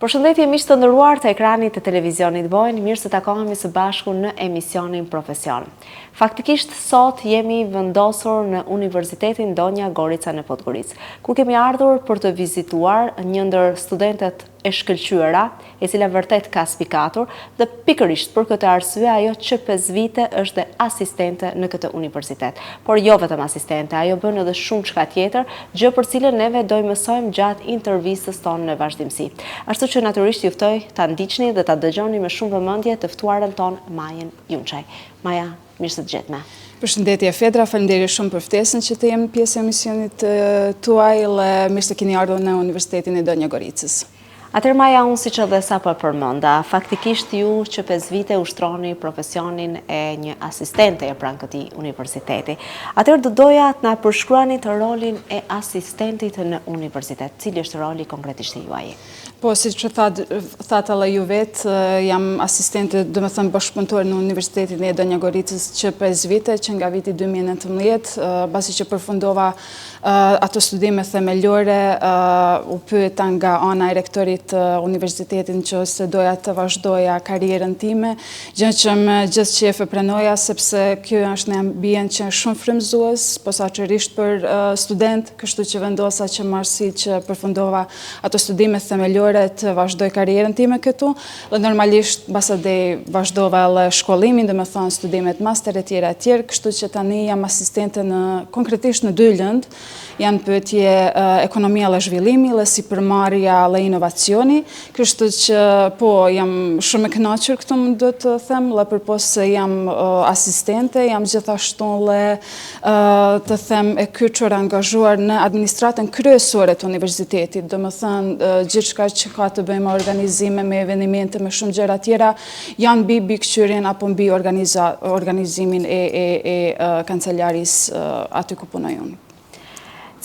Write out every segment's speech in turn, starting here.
Përshëndetje miq të nderuar të ekranit të televizionit Bojn, mirë se takohemi së bashku në emisionin Profesion. Faktikisht sot jemi vendosur në Universitetin Donja Gorica në Podgoricë, ku kemi ardhur për të vizituar një ndër studentet e shkëlqyera, e cila vërtet ka spikatur dhe pikërisht për këtë arsye ajo që 5 vite është dhe asistente në këtë universitet. Por jo vetëm asistente, ajo bën edhe shumë çka tjetër, gjë për cilën neve do i mësojmë gjatë intervistës tonë në vazhdimësi. Ashtu që natyrisht ju ftoj ta ndiqni dhe ta dëgjoni me shumë vëmendje të ftuarën tonë Majën Junçaj. Maja, mirë se të gjetëm. Përshëndetje Fedra, faleminderit shumë për ftesën që të jem pjesë e emisionit tuaj dhe mirë se keni ardhur në Universitetin e Donja Goricës. Atëherë Maja, unë siç edhe sapo e përmenda, faktikisht ju që 5 vite ushtroni profesionin e një asistenteje pranë këtij universiteti. Atëherë do doja të na përshkruanit rolin e asistentit në universitet. Cili është roli konkretisht i juaji? Po, siç thatë edhe ju vetë, jam asistente, domethënë bashkëpunëtore në Universitetin e Donja Goricës që 5 vite, që nga viti 2019, pasi që përfundova ato studime themelore, u pyeta nga ana e rektorit të universitetit nëse doja të vazhdoja karrierën time, gjë që me gjithë qejf e pranoja, sepse kjo është një ambient që është shumë frymëzues, posaçërisht për student, kështu që vendosa që masi që përfundova ato studime themelore të vazhdoj karrierën time këtu dhe normalisht mbasandej vazhdova edhe shkollimin, domethënë studimet master e tjera e tjera, kështu që tani jam asistente në konkretisht në dy lëndë, janë pyetje ekonomia dhe zhvillimi dhe sipërmarrja dhe inovacioni, kështu që po jam shumë e kënaqur këtu më do të them dhe përpos se jam asistente, jam gjithashtu dhe të them e kyçur angazhuar në administratën kryesore të universitetit, domethënë gjithçka që ka të bëjë me organizime, me evenimente, me shumë gjëra tjera, janë mbi mbikëqyrjen apo mbi organizimin e, e, e kancelarisë aty ku punoj unë.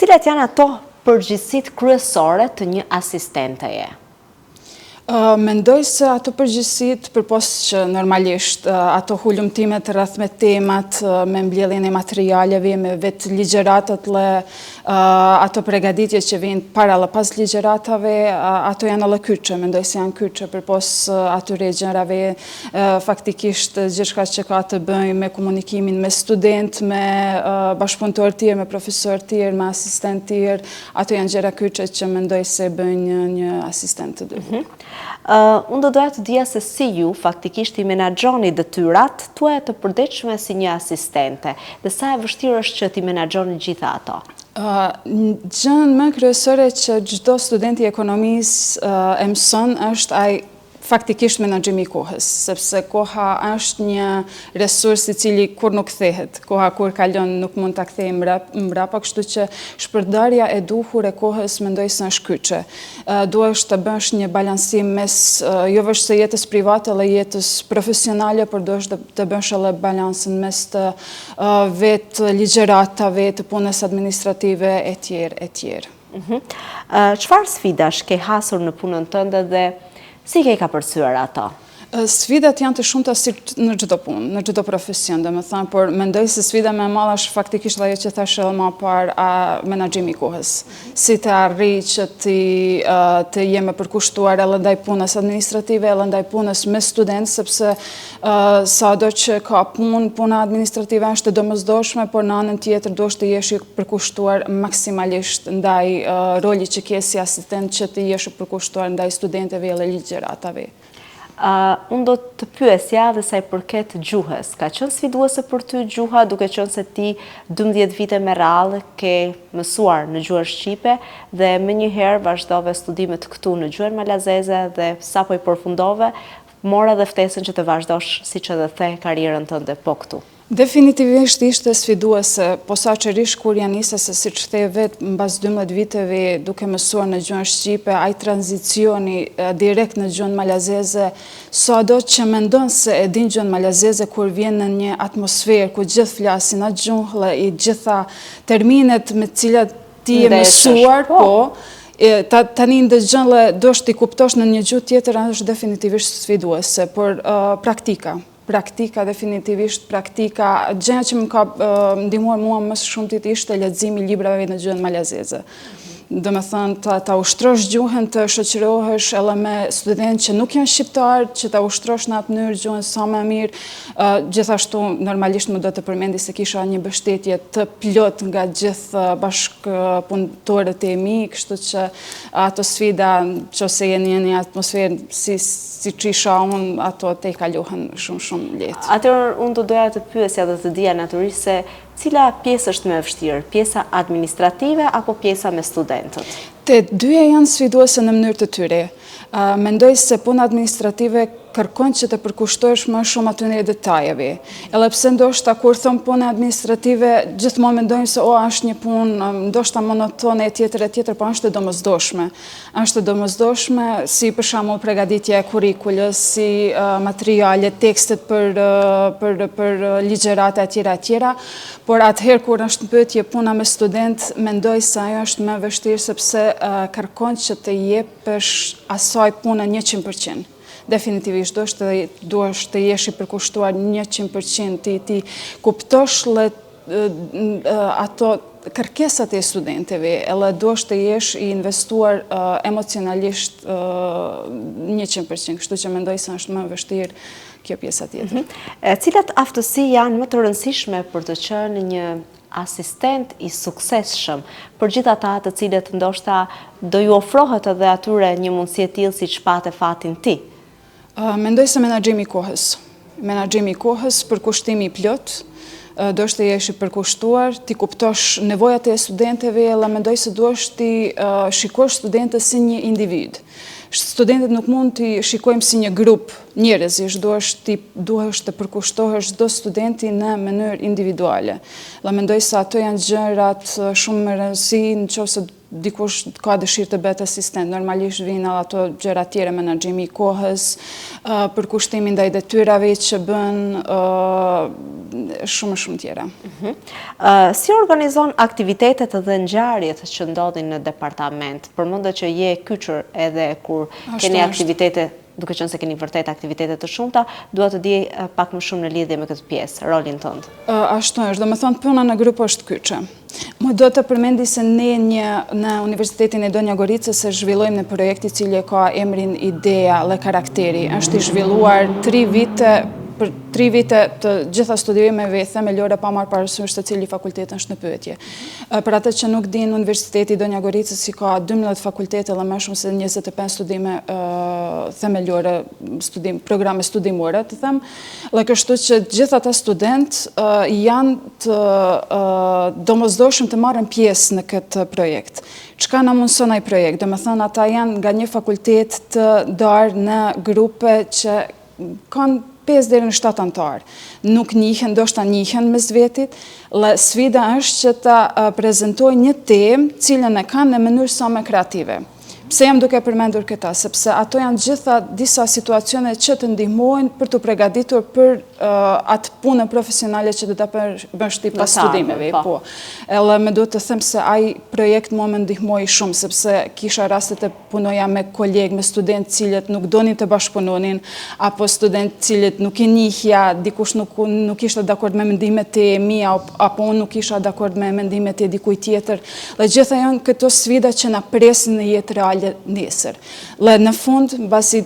Cilat janë ato përgjegjësitë kryesore të një asistenteje? Mendoj se ato përgjegjësitë, përpos që normalisht ato hulumtimet rreth me temat, me mbledhjen e materialeve, me vetë ligjëratat dhe ato pregaditje që vijnë para dhe pas ligjëratave, ato janë edhe kyçe, mendoj se janë kyçe përpos atyre gjërave, faktikisht gjithçka që ka të bëjë me komunikimin me student, me bashkëpunëtorë tjerë, me profesorë tjerë, me asistent tjerë, Ato janë gjëra kyçe që mendoj se bëjnë një, një asistent të duhur. Mm -hmm. Unë do doja të dija se si ju faktikisht i menaxhoni detyrat tuaja të përditshme si një asistente dhe sa e vështirë është që t'i menaxhoni gjitha ato. Uh, gjënë më kryesore që çdo student i ekonomisë uh, e mëson është ai faktikisht menaxhimi i kohës, sepse koha është një resurs i cili kurrë nuk kthehet. Koha kur kalon nuk mund ta kthejmë mbrapa, kështu që shpërndarja e duhur e kohës mendoj se është kyçe. Duhesh të bësh një balansim mes jo veç së jetës private dhe jetës profesionale, por duhesh të bësh edhe balancën mes të vetë ligjëratave, të punës administrative etj etj. Mhm. Çfarë sfidash ke hasur në punën tënde dhe si ke kapërcyer ato? Sfidat janë të shumta si në çdo punë, në çdo profesion, domethënë, por mendoj se sfida më e madhe është faktikisht ajo që thashë edhe më parë, a menaxhimi i kohës. Si të arrij që të të jem e përkushtuar edhe ndaj punës administrative, edhe ndaj punës me student, sepse Sado që ka punë, puna administrative është e domosdoshme, por në anën tjetër duhesh të jesh i përkushtuar maksimalisht ndaj rolit që ke si asistent që të jesh i përkushtuar ndaj studentëve dhe ligjëratave. Unë do të pyesja dhe sa i përket gjuhës. Ka qenë sfiduese për ty gjuha duke qenë se ti 12 vite me radhë ke mësuar në gjuhën shqipe dhe menjëherë vazhdove studimet këtu në gjuhën malazeze dhe sapo i përfundove, More edhe ftesën që të vazhdosh, siç edhe the, karrierën tënde po këtu. Definitivisht ishte sfiduese, posaçërisht kur ia nisa se siç the vetë mbas 12 viteve duke mësuar në gjuhën shqipe, ai tranzicioni direkt në gjuhën malazeze, sado që mendon se e din gjuhën malazeze kur vjen në një atmosferë ku gjithë flasin atë gjuhë dhe i gjitha terminet me të cilat Ti je mësuar, po, po ta, tani ndëgjon dhe duhesh t'i kuptosh në një gjuhë tjetër është definitivisht sfiduese, por uh, praktika, praktika definitivisht praktika, gjëja që më ka uh, ndihmuar mua më së shumti ishte leximi i librave në gjuhën malazeze. Domethënë, ta, ta ushtrosh gjuhën të shoqërohesh edhe me studentë që nuk janë shqiptarë, që ta ushtrosh në atë mënyrë gjuhën sa më mirë. Gjithashtu, normalisht më duhet të përmendi se kisha një mbështetje të plotë nga gjithë bashkëpunëtorët e mi, kështu që ato sfida, nëse jeni në një atmosferë si, siç isha unë, ato tejkalohen shumë, shumë lehtë. Atëherë, unë do doja të pyesja dhe të dija natyrisht se Cila pjesë është më e vështirë, pjesa administrative apo pjesa me studentët? Të dyja janë sfiduese në mënyrë të tyre. Mendoj se puna administrative kërkon që të përkushtohesh më shumë atyne detajeve. Edhe pse ndoshta kur thom puna administrative, gjithmonë mendojmë se o është një punë ndoshta monotone e tjetër e tjetër, po është e domosdoshme. Është e domosdoshme, si për shembull pregaditja e kurrikulës, si materiale, tekstet për, për, për ligjërata e tjera e tjera, por atëherë kur është në pyetje puna me student, mendoj se ajo është më vështirë sepse kërkon që të jepesh asaj pune 100%. Definitivisht, duhesh të, duhesh të jesh i përkushtuar 100%, ti, ti kuptosh dhe ato kërkesat e studenteve, edhe duhesh të jesh i investuar emocionalisht 100%, kështu që mendoj se është më vështirë kjo pjesa tjetër. Mhm. Cilat aftësi janë më të rëndësishme për të qenë një asistent i suksesshëm për gjithë ata të cilët ndoshta do ju ofrohet edhe atyre një mundësi e tillë siç pate fatin ti? Mendoj se menaxhimi i kohës. Menaxhimi i kohës, përkushtimi i plotë, duhesh të jesh i përkushtuar, t'i kuptosh nevojat e studenteve dhe mendoj se duhesh t'i shikosh studentët si një individ. Studentët nuk mund t'i shikojmë si një grup njerëzish, duhesh t'i duhesh të përkushtohesh çdo studenti në mënyrë individuale. Dhe mendoj se ato janë gjërat shumë me rëndësi në qoftë se dikush ka dëshirë të bëhet asistent, normalisht vijnë edhe ato gjëra tjera, menaxhimi i kohës, përkushtimi ndaj detyrave që bën, shumë e shumë tjera. Mhm. Si organizon aktivitetet dhe ngjarjet që ndodhin në departament? Përmende që je kyçur edhe kur keni aktivitete, duke qenë se keni vërtet aktivitete të shumta, dua të di pak më shumë në lidhje me këtë pjesë, rolin tënd. Ashtu është, domethënë puna në grup është kyçe. Më duhet të përmendi se ne një në Universitetin e Donja Goricës e zhvillojmë një projekt i cili e ka emrin Ideja dhe Karakteri. Është i zhvilluar 3 vite për 3 vite të gjitha studimeve themelore pa marrë parasysh se cili fakultet është në pyetje. Për atë që nuk din, Universiteti i Donja Goricës i ka 12 fakultete dhe më shumë se 25 studime themelore, studim, programe studimore, të them. Dhe kështu që gjithë ata student janë të domosdoshëm të marrin pjesë në këtë projekt. Çka na mundëson ai projekt? Domethënë, ata janë nga një fakultet të ndarë në grupe që kanë 5 deri në 7 anëtarë. Nuk njihen, ndoshta njihen mes vetit, dhe sfida është që ta prezentojnë një temë cilën e kanë në mënyrë sa më kreative. Pse jam duke përmendur këta? Sepse ato janë gjitha disa situacione që të ndihmojnë për t'u pregaditur për atë punën profesionale që do ta bësh ti pas studimeve. Po. po. Edhe më duhet të them se ai projekt mua më ndihmoi shumë, sepse kisha raste të punoja me kolegë, me studentë cilët nuk donin të bashkëpunonin, apo studentë cilët nuk i njihja, dikush nuk, nuk ishte dakord me mendimet e mia, apo unë nuk isha dakord me mendimet e dikujt tjetër. Dhe gjitha janë këto sfida që na presin në jetë reale nesër. Dhe në fund, mbasi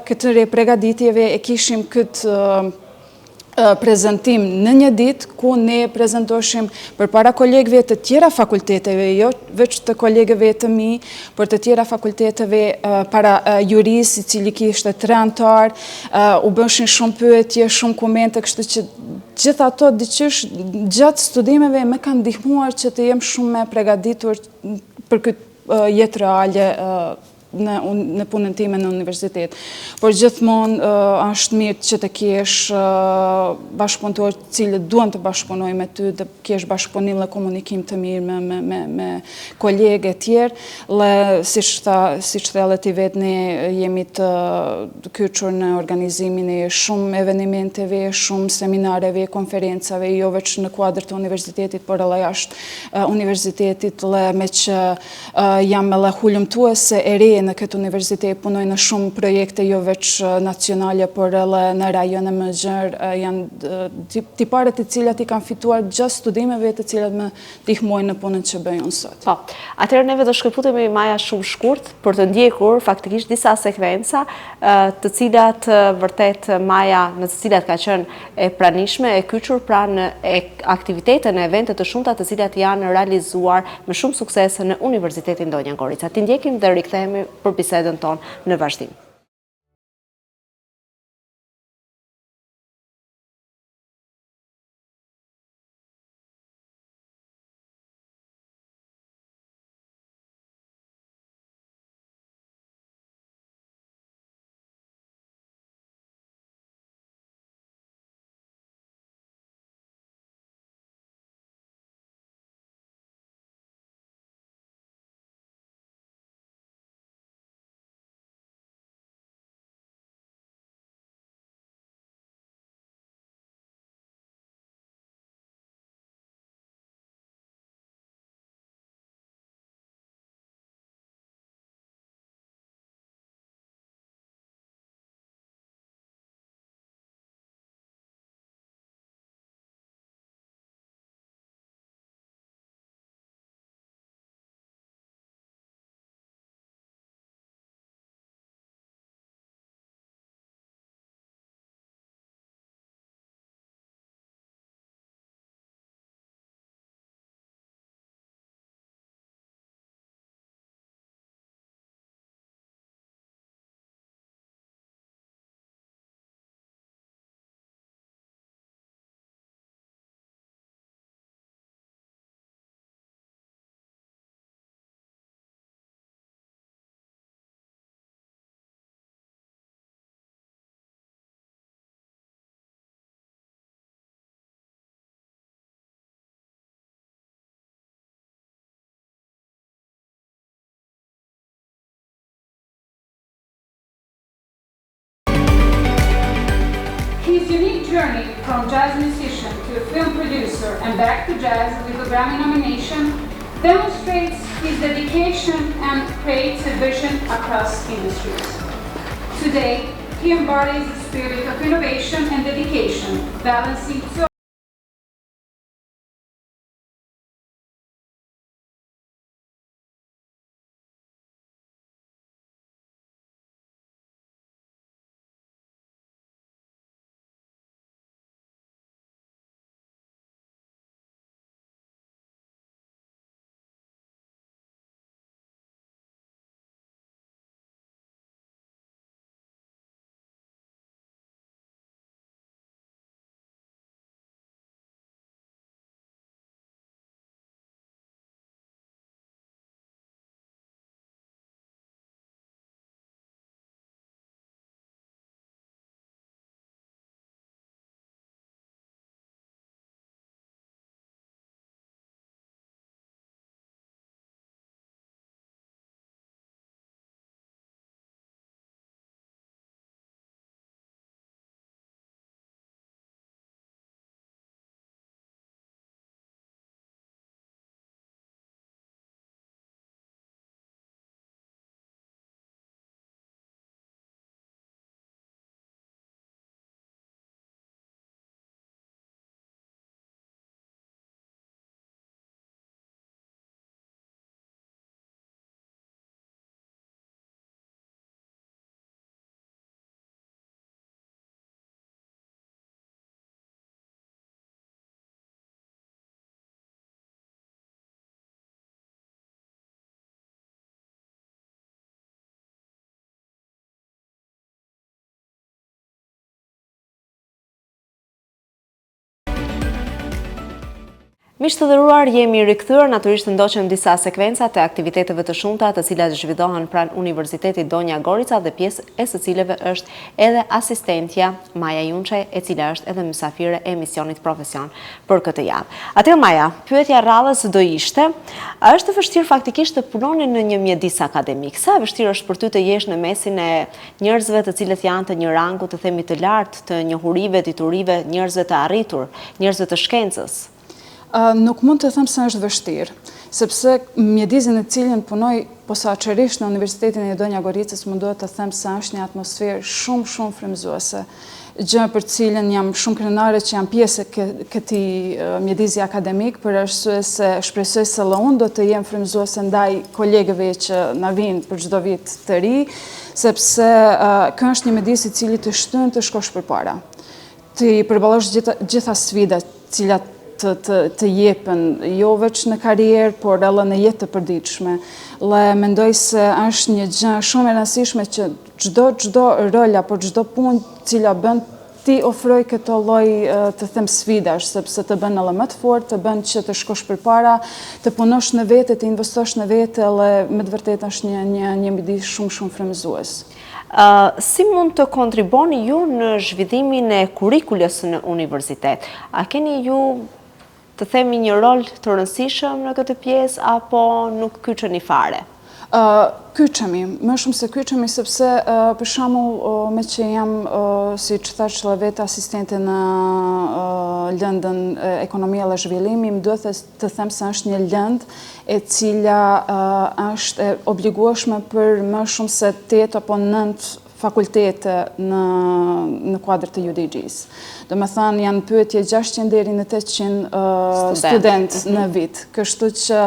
këtyre pregaditjeve e kishim këtë prezentim në një ditë ku ne prezentoshim përpara kolegëve të tjera fakulteteve, jo veç të kolegëve të mi, por të tjera fakulteteve para jurisë, i cili kishte tre anëtarë, u bëshin shumë pyetje, shumë komente, kështu që Gjithë ato diqysh gjatë studimeve më kanë ndihmuar që të jem shumë më e pregaditur për këtë jetë reale në, në punën time në universitet. Por gjithmonë është mirë që të kesh bashkëpunëtorë të cilët duan të bashkëpunojnë me ty, të kesh bashkëpunim dhe komunikim të mirë me, me, me, me kolegë e tjerë. Dhe siç tha, siç the edhe ti vetë ne jemi të kyçur në organizimin e shumë evenimenteve, shumë seminareve, konferencave, jo veç në kuadër të universitetit, por edhe jashtë universitetit dhe meqë jam edhe hulumtuese e re në këtë universitet, punoj në shumë projekte jo veç nacionale, por edhe në rajon e më gjerë, janë tipare të cilat i kam fituar gjatë studimeve të cilat më ndihmojnë në punën që bëj unë sot. Po, atëherë neve do shkëputemi Maja shumë shkurt për të ndjekur faktikisht disa sekvenca të cilat vërtet Maja në të cilat ka qenë e pranishme, e kyçur pra në aktivitete, në evente të shumta të cilat janë realizuar me shumë sukses në Universitetin Donja Gorica. T'i ndjekim dhe rikthehemi për bisedën tonë në vazhdim. His unique journey from jazz musician to film producer and back to jazz with a Grammy nomination demonstrates his dedication and creative vision across industries. Today, he embodies the spirit of innovation and dedication, balancing two Miq të nderuar, jemi rikthyer, natyrisht ndoqëm disa sekvenca të aktiviteteve të shumta të cilat zhvillohen pranë Universitetit Donja Gorica dhe pjesë e së cilëve është edhe asistentja Maja Junçaj, e cila është edhe mysafire e emisionit Profesion për këtë javë. Atëherë Maja, pyetja e radhës do ishte, a është e vështirë faktikisht të punoni në një mjedis akademik? Sa e vështirë është për ty të jesh në mesin e njerëzve të cilët janë të një rangu të themi të lartë, të njohurive, diturive, njerëzve të arritur, njerëzve të shkencës? Nuk mund të them se është vështirë. Sepse mjedisin në cilin punoj posaçërisht në Universitetin e Donja Goricës më duhet të them se është një atmosferë shumë shumë frymëzuese. Gjë për cilën jam shumë krenare që jam pjesë e këtij mjedisi akademik, për arsye se shpresoj se dhe unë do të jem frymëzuese ndaj kolegëve që na vijnë për çdo vit të ri, sepse ky është një mjedis i cili të shtyn të shkosh përpara. T'i përballosh gjitha sfidat cilat të, të, të jepen, jo veç në karrierë, por edhe në jetë të përditshme. Dhe mendoj se është një gjë shumë e rëndësishme që çdo çdo rol apo çdo punë cila bën t'i ofroj këto lloj të them sfidash, sepse të bën edhe më të fortë, të bën që të shkosh përpara, të punosh në vete, të investosh në vete dhe me të vërtetë është një një një mjedis shumë shumë frymëzues. Si mund të kontriboni ju në zhvillimin e kurrikulës në universitet? A keni ju të themi një rol të rëndësishëm në këtë pjesë apo nuk kyçeni fare? Kyçemi, më shumë se kyçemi sepse për shembull meqë jam siç thashë dhe vetë asistente në lëndën ekonomia dhe zhvillimi, më duhet të them se është një lëndë e cila është e obligueshme për më shumë se 8 apo 9 fakultete në, në kuadër të UDG-së. Domethënë, janë pyetje 600 deri në 800 uh, student mhm. në vit. Kështu që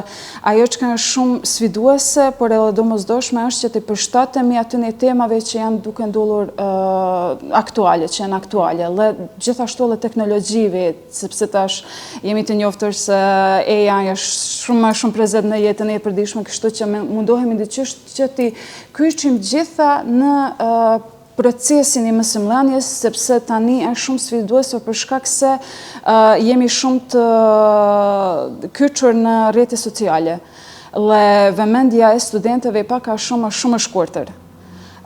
ajo që është shumë sfiduese, por edhe domosdoshme është që të përshtatemi atyne temave që janë duke ndodhur uh, aktuale, që janë aktuale, dhe gjithashtu edhe teknologjive sepse tash jemi të njoftur se AI është shumë më shumë prezent në jetën e përditshme, kështu që mundohemi diqysh që t'i kyçim gjitha në procesin e mësimdhënies, sepse tani është shumë sfiduese për shkak se jemi shumë të kyçur në rrjete sociale dhe vëmendja e studentëve pak a shumë është shumë e shkurtër.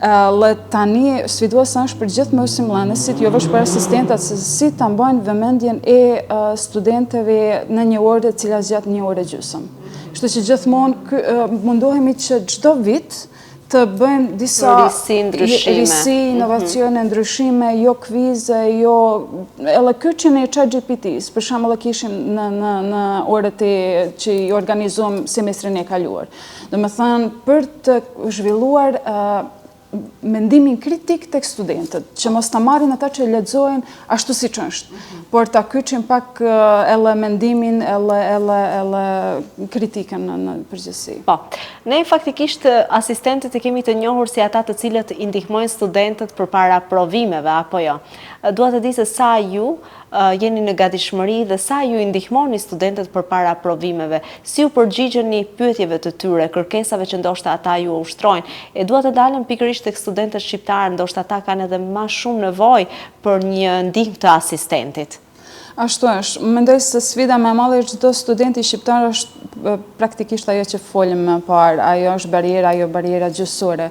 Dhe tani sfiduese është për gjithë mësimdhënësit, jo veç për asistentat, se si ta mbajnë vëmendjen e studentëve në një orë e cila zgjat një orë e gjysmë. Kështu që gjithmonë mundohemi që çdo vit të bëjmë disa risi, ndryshime, risi, mhm. inovacione, ndryshime, jo kvize, jo edhe kyçjen e ChatGPT-s, për shembull e kishim në në në orët e që i organizuam semestrin e kaluar. Domethënë, për të zhvilluar mendimin kritik tek studentët, që mos ta marrin ata që lexojnë ashtu siç është, mhm. por ta kyçin pak edhe mendimin edhe edhe edhe kritikën në, në përgjithësi. Po. Ne faktikisht asistentët i kemi të njohur si ata të cilët i ndihmojnë studentët përpara provimeve apo jo. Dua të di se sa ju jeni në gatishmëri dhe sa ju i ndihmoni studentët përpara provimeve, si u përgjigjeni pyetjeve të tyre, kërkesave që ndoshta ata ju ushtrojnë. E dua të ndalem pikërisht tek studentët shqiptarë, ndoshta ata kanë edhe ma shumë nevojë për një ndihmë të asistentit. Ashtu është. Mendoj se sfida më e madhe e çdo studenti shqiptar është praktikisht ajo që folëm më parë, ajo është barriera, ajo barriera gjuhësore.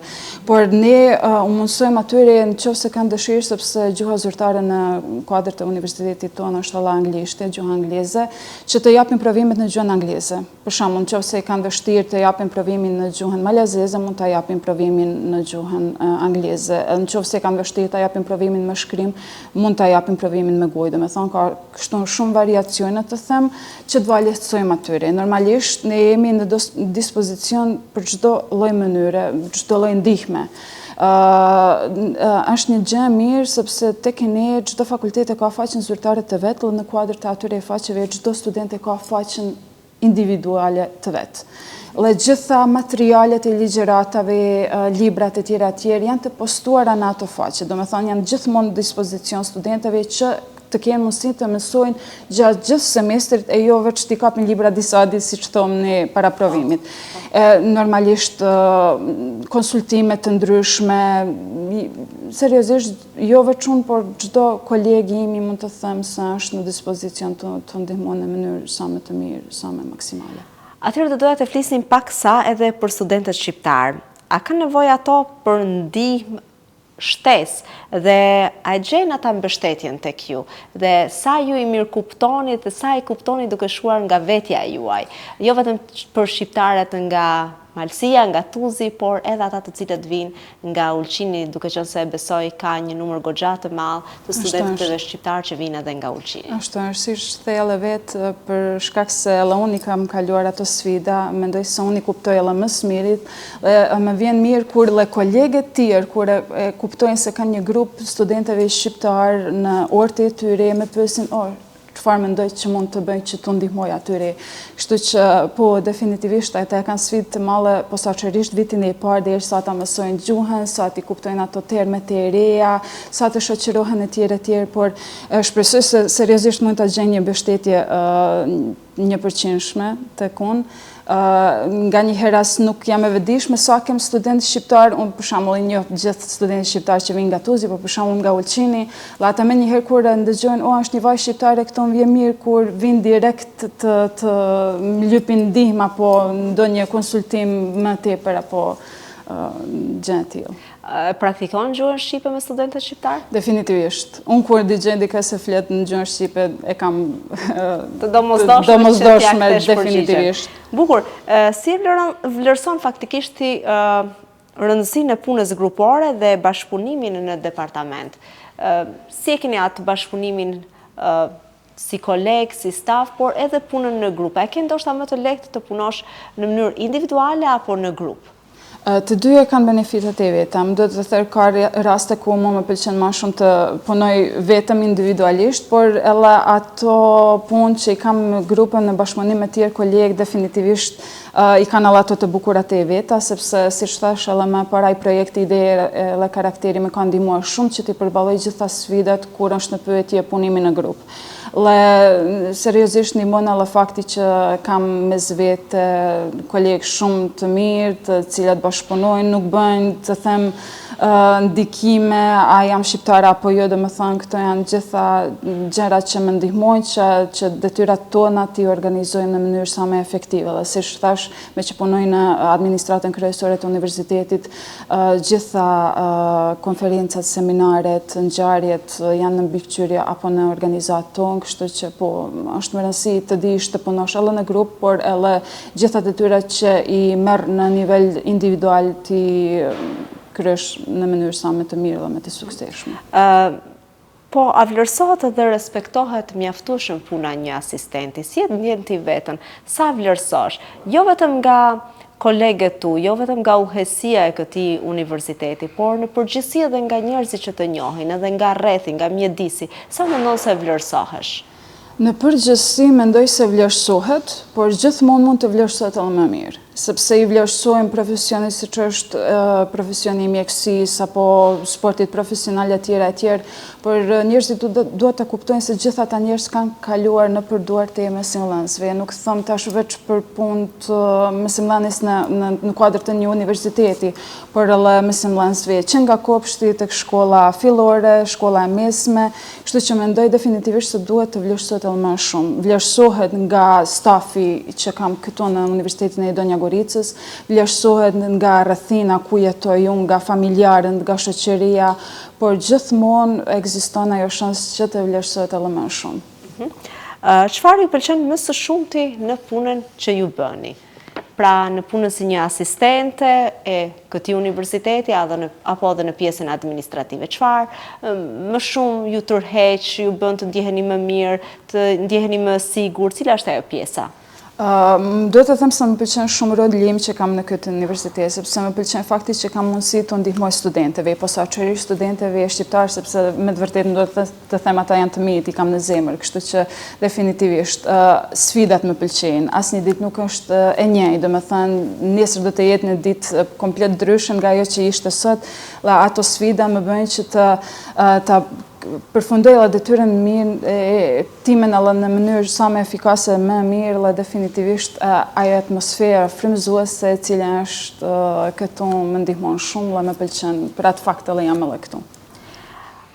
Por ne u mundësojmë atyre në qoftë se kanë dëshirë, sepse gjuha zyrtare në kuadër të universitetit tonë është edhe anglishtja, gjuha angleze, që të japin provimet në gjuhën angleze. Për shembull, në qoftë se kanë vështirë të japin provimin në gjuhën malazeze, mund ta japin provimin në gjuhën angleze. Në qoftë se kanë vështirë ta japin provimin me shkrim, mund ta japin provimin me gojë. Domethënë, ka kështu shumë variacione të them, që t'ua lehtësojmë atyre. Normalisht, ne jemi në dispozicion për çdo lloj mënyre, çdo lloj ndihme. Është një gjë e mirë sepse tek ne çdo fakultet e ka faqen zyrtare të vet dhe në kuadër të atyre faqeve çdo student e ka faqen individuale të vet. Dhe gjitha materialet e ligjëratave, librat e tjera e tjera janë të postuara në ato faqe. Domethënë janë gjithmonë në dispozicion studentëve që të kenë mundësi të mësojnë gjatë gjithë semestrit e jo veç t'i kapin libra disa ditë siç thomë ne para provimit. E, normalisht konsultime të ndryshme, seriozisht jo veç unë, por çdo koleg imi mund të them se është në dispozicion të, të ndihmon në mënyrë sa më të mirë, sa më maksimale. Atëherë do doja të flisnim paksa edhe për studentët shqiptarë. A kanë nevojë ato për ndihmë shtesë dhe a e gjejnë ata mbështetjen tek ju dhe sa ju i mirëkuptoni dhe sa i kuptoni duke shkuar nga vetja e juaj, jo vetëm për shqiptarët nga Malësia, nga Tuzi, por edhe ata të cilët vijnë nga Ulqini, duke qenë se besoj ka një numër goxha të madh të studentëve shqiptarë që vijnë edhe nga Ulqini. Ashtu është, siç the edhe vetë, për shkak se edhe unë i kam kaluar ato sfida, mendoj se unë i kuptoj edhe më së miri, dhe më vjen mirë kur dhe kolegët tjerë, kur e kuptojnë se kanë një grup studentëve shqiptarë në orët e tyre, më pyesin, oh, çfarë mendoj që mund të bëj që t'u ndihmoj atyre. Kështu që po definitivisht ata e kanë sfidë të madhe posaçërisht vitin e parë derisa ta mësojnë gjuhën, sa t'i kuptojnë ato terme të reja, sa të shoqërohen e tjerë e tjerë, por shpresoj se seriozisht mund ta gjejnë një mbështetje njëpërqindshme tek unë. Nganjëherë as nuk jam e vetëdijshme sa kem studentë shqiptarë, unë për shembull i njoh gjithë studentët shqiptarë që vijnë nga Tuzi, po për shembull nga Ulqini, dhe ata menjëherë kur e ndëgjojnë, o është një vajzë shqiptare, këtu më vjen mirë kur vijnë direkt të të më lypin ndihmë apo ndonjë konsultim më tepër apo gjë e tillë. E praktikon gjuhën shqipe me studentët shqiptarë? Definitivisht. Unë kur dëgjoj dikë se flet në gjuhën shqipe e kam të domosdoshme që t'ia kthesh definitivisht. Bukur. Si e vlerëson faktikisht ti rëndësinë e punës grupore dhe bashkëpunimin në departament? Si e keni atë bashkëpunimin si koleg, si staf, por edhe punën në grup? A e ke ndoshta më të lehtë të punosh në mënyrë individuale apo në grup? Të dyja kanë benefitet e veta. Më duhet të them ka raste ku mua më pëlqen ma shumë të punoj vetëm individualisht, por edhe ato punë që i kam në grup në bashkëpunim me tjerë kolegë definitivisht i kanë edhe ato të bukurat e veta, sepse siç thashë edhe më para ai projekti ideja edhe karakteri më ka ndihmuar shumë që t'i përballoj gjitha sfidat kur është në pyetje punimi në grup. Dhe seriozisht ndihmon edhe fakti që kam mes vete kolegë shumë të mirë, të cilat bashkëpunojnë, nuk bëjnë të them ndikime, a jam shqiptare apo jo, domethënë këto janë gjitha gjëra që më ndihmojnë që, që detyrat tona t'i organizojmë në mënyrë sa më efektive. Dhe siç thashë, meqë punoj në administratën kryesore të universitetit, Gjitha konferencat, seminaret, ngjarjet janë në mbikëqyrje apo në organizatë tonë, kështu që po, është me rëndësi të dish të punosh edhe në grup, por edhe gjitha detyrat që i merr në nivel individual t'i kryesh në mënyrë sa më të mirë dhe më të suksesshme. Po, a vlerësohet dhe respektohet mjaftueshëm puna e një asistenti? Si e ndjen ti veten? Sa vlerësohesh? Jo vetëm nga kolegët tu, jo vetëm nga udhëheqësia e këtij universiteti, por në përgjithësi edhe nga njerëzit që të njohin, edhe nga rrethi, nga mjedisi. Sa mendon se vlerësohesh? Në përgjithësi mendoj se vlerësohet, por gjithmonë mund të vlerësohet edhe më mirë, sepse i vlerësojmë profesionet siç është profesioni i mjekësisë apo sportit profesional etj etj, por njerëzit duhet të kuptojnë se gjithë ata njerëz kanë kaluar nëpër duart e mësimdhënësve. Nuk them tash veç për punë të mësimdhënies në në në kuadër të një universiteti, por edhe mësimdhënësve që nga kopshti tek shkolla fillore, shkolla e mesme, Kështu që mendoj definitivisht se duhet të vlerësohet edhe më shumë. Vlerësohet nga stafi që kam këtu në Universitetin e Donja Goricës, vlerësohet nga rrethina ku jetoj unë, nga familjarët, nga shoqëria, por gjithmonë ekziston ajo shans që të vlerësohet edhe më shumë. Mhm. Çfarë ju pëlqen më së shumti në punën që ju bëni? Pra në punën si një asistente e këtij universiteti apo edhe në pjesën administrative. Çfarë më shumë ju tërheq, ju bën të ndjeheni më mirë, të ndjeheni më sigurt, cila është ajo pjesa? Më duhet të them se më pëlqen shumë roli im që kam në këtë universitet, sepse më pëlqen fakti që kam mundësi të ndihmoj studentëve, posaçërisht studentëve shqiptarë, sepse me të vërtetë më duhet të them ata janë të mitë, i kam në zemër, kështu që definitivisht sfidat më pëlqejnë. Asnjë ditë nuk është e njëjtë, domethënë nesër do të jetë një ditë komplet ndryshe nga ajo që ishte sot, dhe ato sfida më bëjnë që të ta përfundoj edhe detyrën mirë e timen edhe në mënyrë sa më efikase, më mirë dhe definitivisht ajo atmosfera frymëzuese e cila është këtu më ndihmon shumë dhe më pëlqen për atë fakt edhe jam edhe këtu.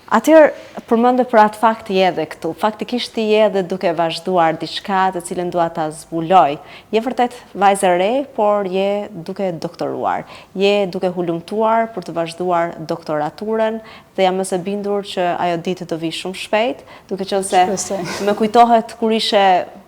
Atëherë, përmende për atë fakt je edhe këtu. Faktikisht ti je edhe duke vazhduar diçka të cilën dua ta zbuloj. Je vërtet vajzë e re, por je duke doktoruar. Je duke hulumtuar për të vazhduar doktoraturën dhe jam më se bindur që ajo ditë do vijë shumë shpejt, duke qenë se më kujtohet kur ishe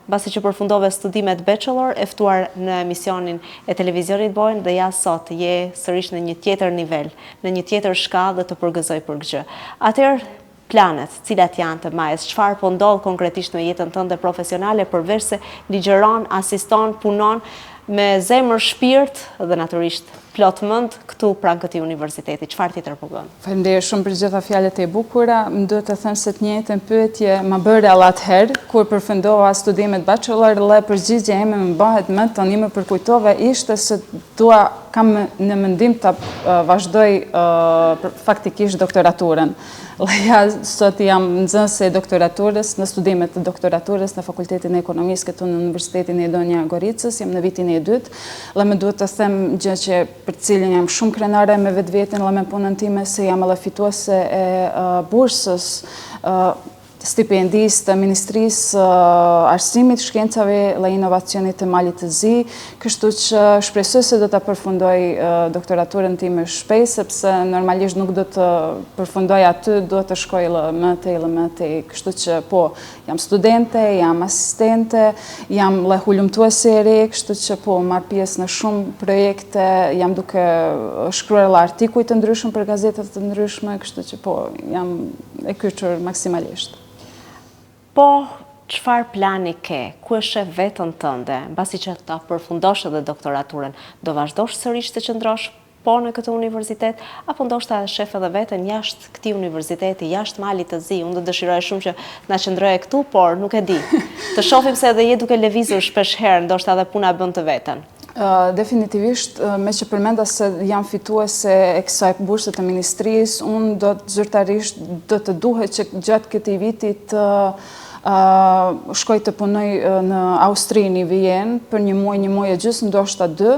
Mbasi që përfundove studimet bachelor, e ftuar në emisionin e televizionit Bojn dhe ja sot je sërish në një tjetër nivel, në një tjetër shkallë dhe të përgëzoj për këtë gjë. Atëherë, planet, cilat janë të Majës, çfarë po ndodh konkretisht në jetën tënde profesionale përveç se ligjëron, asiston, punon me zemër, shpirt dhe natyrisht plot mend këtu pranë këtij universiteti, çfarë tjetër po bën? Faleminderit shumë për gjitha fjalët e bukura. Më duhet të them se të njëjtën pyetje ma bëre edhe atëherë kur përfundova studimet bachelor dhe përgjigja ime më mbahet mend tani më përkujtove ishte se dua kam në mendim ta vazhdoj faktikisht doktoraturën. Dhe ja, sot jam nxënëse e doktoraturës, në studimet të doktoraturës në Fakultetin e Ekonomisë këtu në Universitetin e Donja Goricës, jam në vitin e dytë, dhe më duhet të them gjë që për të cilën jam shumë krenare me vetveten dhe me punën time se jam edhe fituese e bursës stipendisë të Ministrisë së Arsimit, Shkencave dhe Inovacionit të Malit të Zi, kështu që shpresoj se do ta përfundoj doktoraturën time shpejt, sepse normalisht nuk do të përfundoj aty, duhet të shkoj edhe më tej dhe më tej, kështu që po, jam studente, jam asistente, jam dhe hulumtuese e re, kështu që po, marr pjesë në shumë projekte, jam duke shkruar edhe artikuj të ndryshëm për gazeta të ndryshme, kështu që po, jam e kyçur maksimalisht. Po, çfarë plani ke? Ku e sheh veten tënde, mbasi që ta përfundosh edhe doktoraturën? Do vazhdosh sërish të qëndrosh po në këtë universitet, apo ndoshta e shef edhe veten jashtë këtij universiteti, jashtë Malit të Zi? Unë do dëshiroja shumë që të na qëndroje këtu, por nuk e di. Të shohim se edhe je duke lëvizur shpesh herë, ndoshta edhe puna bën të veten. Definitivisht, meqë përmenda se jam fituese e kësaj burse të ministrisë, unë do të zyrtarisht do të duhet që gjatë këtij viti të shkoj të punoj në Austri, në Vjenë, për një muaj, një muaj e gjysmë, ndoshta dy,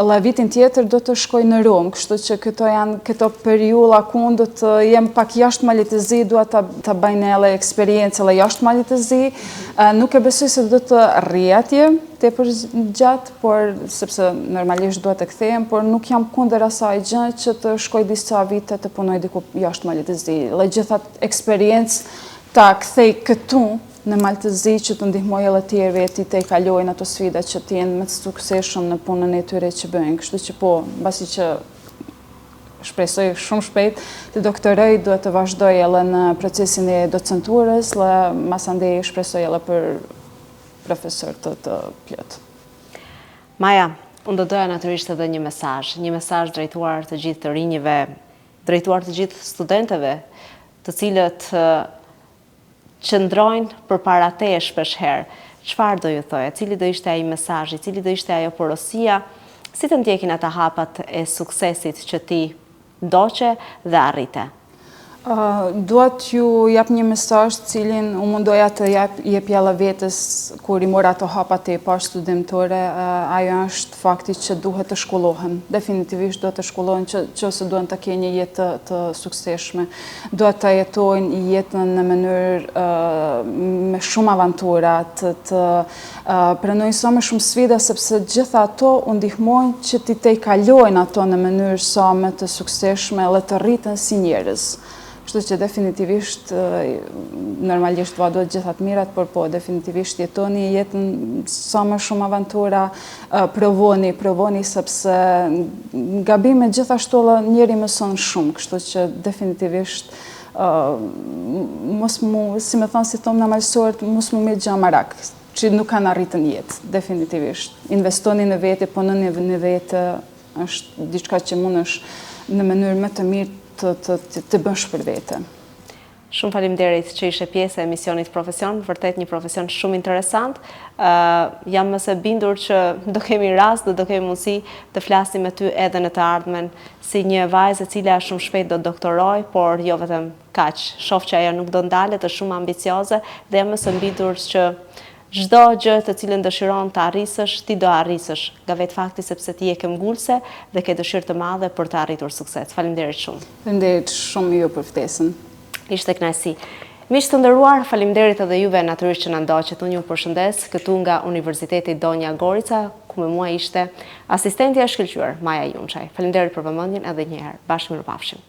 dhe vitin tjetër do të shkoj në Romë, kështu që këto janë këto periudha ku unë do të jem pak jashtë Malit të Zi, dua ta ta bëj edhe eksperiencë edhe jashtë Malit të Zi. Nuk e besoj se do të rri atje, tepër gjatë, por sepse normalisht duhet të kthehem, por nuk jam kundër asaj gjë që të shkoj disa vite të punoj diku jashtë Malit të Zi. Dhe gjithë atë eksperiencë ta kthej këtu në Mal të Zi që të ndihmoj edhe tjerëve t'i tejkalojnë ato sfida që të jenë më të suksesshëm në punën e tyre që bëjnë. Kështu që po, mbasi që shpresoj shumë shpejt të doktoroj, duhet të vazhdoj edhe në procesin e docenturës dhe masandej shpresoj edhe për profesor të të plotë. Maja, unë do doja natyrisht edhe një mesazh, një mesazh drejtuar të gjithë të rinjve, drejtuar të gjithë studenteve, të cilët qëndrojnë përpara teje shpesh herë. Çfarë do ju thoje? Cili do ishte ai mesazhi? Cili do ishte ajo porosia? Si të ndjekin ata hapat e suksesit që ti ndoqe dhe arrite? Dua t'ju jap një mesazh të cilin u mundoja të jap jepja edhe vetes kur i mora ato hapat e parë studentore, ajo është fakti që duhet të shkollohen. Definitivisht duhet të shkollohen që nëse duan të kenë një jetë të, të suksesshme. Duhet të jetojnë jetën në mënyrë me shumë aventura, të, të pranojnë sa më shumë sfida sepse gjitha ato u ndihmojnë që t'i tejkalojnë ato në mënyrë sa më të suksesshme dhe të rriten si njerëz. Kështu që definitivisht normalisht ua dua gjitha të mirat, por po definitivisht jetoni jetën sa më shumë aventura, provoni, provoni sepse gabimet gjithashtu edhe njeri mëson shumë, kështu që definitivisht mos mu, si me thonë, si thomë na malësorët, mos mu met gja marak, që nuk kanë arritë në jetë, definitivisht. Investoni në vete, punoni në vete, është diçka që mundesh në mënyrë më të mirë të, të, të, të bësh për vete. Shumë faleminderit që ishe pjesë e emisionit Profesion, vërtet një profesion shumë interesant. Uh, jam më se e bindur që do kemi rast dhe do kemi mundësi të flasim me ty edhe në të ardhmen Si një vajzë e cila shumë shpejt do doktorojë, por jo vetëm kaq. Shoh që ajo nuk do ndalet, është shumë ambicioze dhe jam më se e bindur që çdo gjë të cilën dëshiron të arrisësh, ti do arrisësh, nga vetë fakti sepse ti je këmbgulëse dhe ke dëshirë të madhe për të arritur sukses. Faleminderit shumë. Faleminderit shumë ju për ftesën. Ishte kënaqësi. Miq të nderuar, faleminderit edhe juve natyrisht që na ndoqët. Unë ju përshëndes këtu nga Universiteti Donja Gorica, ku me mua ishte asistentja e shkëlqyer, Maja Junçaj. Faleminderit për vëmendjen edhe një herë. Bashkë mirupafshim.